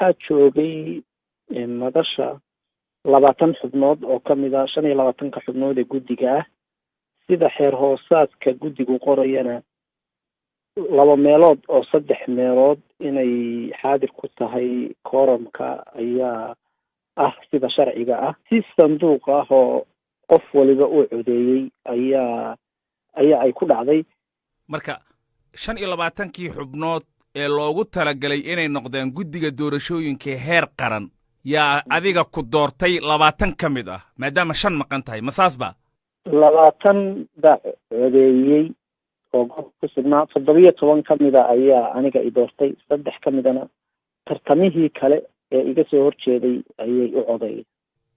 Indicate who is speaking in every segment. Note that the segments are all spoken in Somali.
Speaker 1: Waxaa joogay madasha 20 xubnood oo kamid a 25-ka xubnood ee guddiga ah. Sida xeer hoosaadka guddigu qorayana, laba meelood oo saddex meelood inay xaadir ku tahay quorum-ka ayaa ah sida sharciga ah. Si sanduuq ah oo qof waliba uu codeeyey ayaa ay ku dhacday.
Speaker 2: Marka 25-kii xubnood ee loogu talagalay inay noqdeen guddiga doorashooyinka heer qaran yaa adiga ku doortay 20 ka mid ah, maadaama shan maqan tahay, ma saas ba?
Speaker 1: 20 baa codeeyey oo goobka ku sugnaa. 17 ka mida ayaa aniga i doortay, saddex ka midana tartamihii kale ee iga soo horjeeday ayay u codeeyeen.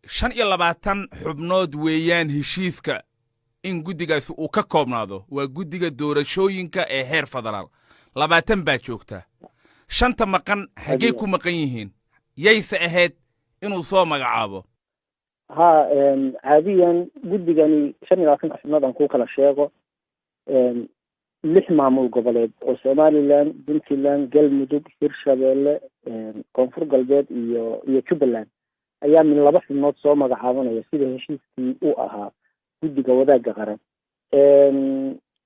Speaker 2: 25 xubnood weeyaan heshiiska in guddigaasi uu ka koobnaado, waa guddiga doorashooyinka ee heer federaal. 20 baa joogta. Shanta maqan xaggey ku maqan yihiin? Yayse ahayd inuu soo magacaabo?
Speaker 1: Ha, caadiyan guddigani 25-ka xubnood aan kuu kala sheego: lix maamul goboleed oo Somaliland, Puntland, Galmudug, Hirshabeelle, Koonfur Galbeed iyo Jubbaland ayaa min laba xubnood soo magacaabanaya, sida heshiiskii u ahaa guddiga wadaagga qaran.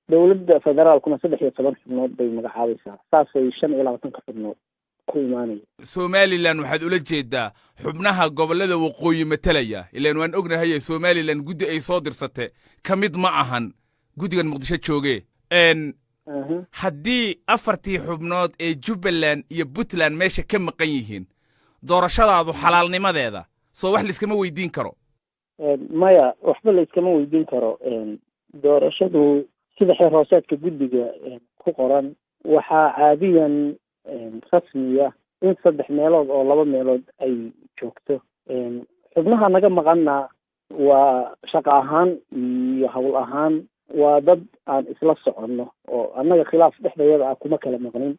Speaker 1: Dowladda federaalkuna 13 xubnood bay magacaabaysaa. Saasay 25-ka xubnood ku imaanaya.
Speaker 2: Somaliland waxaad ula jeedaa xubnaha gobollada waqooyi matalaya? Ilaan waan ognahaye, Somaliland guddi ay soo dirsate ka mid ma ahan guddigan Muqdisho jooge. Haddii afartii xubnood ee Jubbaland iyo Puntland meesha ka maqan yihiin, doorashadaadu xalaalnimadeeda soo wax laiskama weydiin karo?
Speaker 1: Maya, waxba la iskama weydiin karo. Doorashadu sida xeer hooseedka guddiga ku qoran, waxaa caadiyan rasmiya in saddex meelood oo laba meelood ay joogto. Xubnaha naga maqanna waa shaqo ahaan iyo hawl ahaan waa dad aan isla soconno, oo annaga khilaaf dhexdayada ah kuma kala maqnin.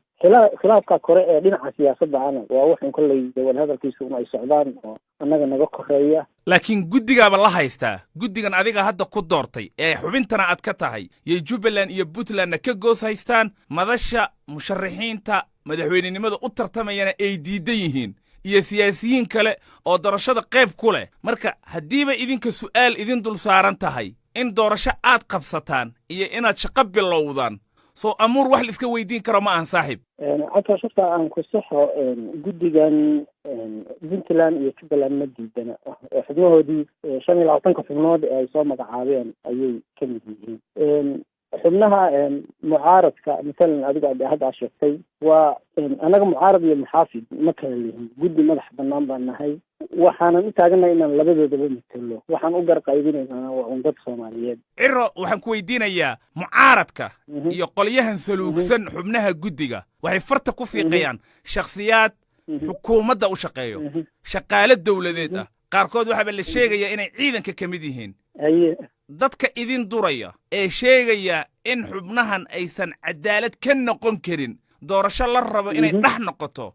Speaker 1: Khilaafka kore ee dhinaca siyaasadda ana waa waxun kolley wadahadalkiisu un ay socdaan oo annaga naga koreeya.
Speaker 2: Laakiin guddigaaba la haystaa. Guddigan adiga hadda ku doortay ee xubintana aad ka tahay yay Jubbaland iyo Puntlandna ka goos haystaan, madasha musharaxiinta madaxweynenimada u tartamayana ay diidan yihiin, iyo siyaasiyiin kale oo doorashada qayb ku leh. Marka haddiiba idinka su'aal idin dul saaran tahay in doorasho aad qabsataan iyo inaad shaqo bilowdaan, soo amuur wax la iska weydiin karo ma ahan, saaxiib.
Speaker 1: Codka shafta aan ku saxo: guddigan Puntland iyo Jubbaland ma diidana, oo xubnahoodii 25-ka xubnood ee ay soo magacaabeen ayay ka mid yihiin. Xubnaha mucaaradka, mathalan adiga hadda aa sheegtay, waa annaga mucaarad iyo muxaafid ma kala lihin. Guddi madax banaan baan nahay. Waxaanan u taagannahay inaan labadoodaba matelo. Waxaan u garqaybinaynaa waa un dad Soomaaliyeed.
Speaker 2: Ciro, waxaan ku weydiinayaa, mucaaradka iyo qolyahan saluugsan xubnaha guddiga waxay farta ku fiiqayaan shakhsiyaad xukuumadda u shaqeeyo, shaqaale dawladeed ah. Qaarkood waxaaba la sheegayaa inay ciidanka ka mid yihiin. Dadka idin duraya ee sheegaya in xubnahan aysan cadaalad ka noqon karin doorasho la rabo inay dhex noqoto.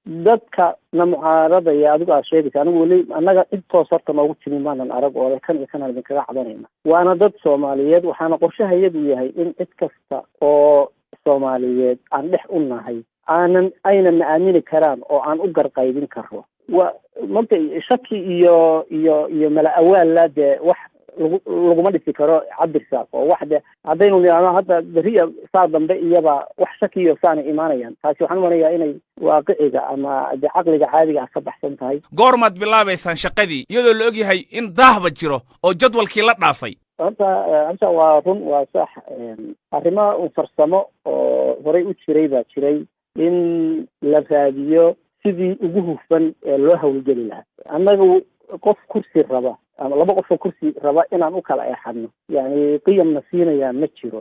Speaker 1: Dadka na mucaaradaya adigu aad sheegaysa, anigu weli annaga cid toos horta noogu timi maanan arag oo kan iyo kanaan idinkaga cabanayna. Waana dad Soomaaliyeed. Waxaana qorshahayadu yahay in cid kasta oo Soomaaliyeed aan dhex u nahay, aanan ayna na aamini karaan oo aan u garqaybin karo. Wa mabda shaki iyo mala awaalla dee wax lagu laguma dhisi karo cabirsaas oo wax de haddaynu nidhaahno hadda beriya saa dambe iyaba wax shakiyo saanay imaanayaan. Taasi waxaan umanayaa inay waaqiciga ama de caqliga caadiga ah ka baxsan tahay.
Speaker 2: Goormaad bilaabaysaan shaqadii, iyadoo la og yahay in daahba jiro oo jadwalkii la dhaafay?
Speaker 1: Horta waa run, waa sax. Arrimo un farsamo oo horay u jiray baa jiray in la raadiyo sidii ugu hufan ee loo hawlgeli lahaa. Annagu qof kursi raba ama laba qofoo kursi raba inaan u kala eexano, yani qiyamna siinayaa ma jiro.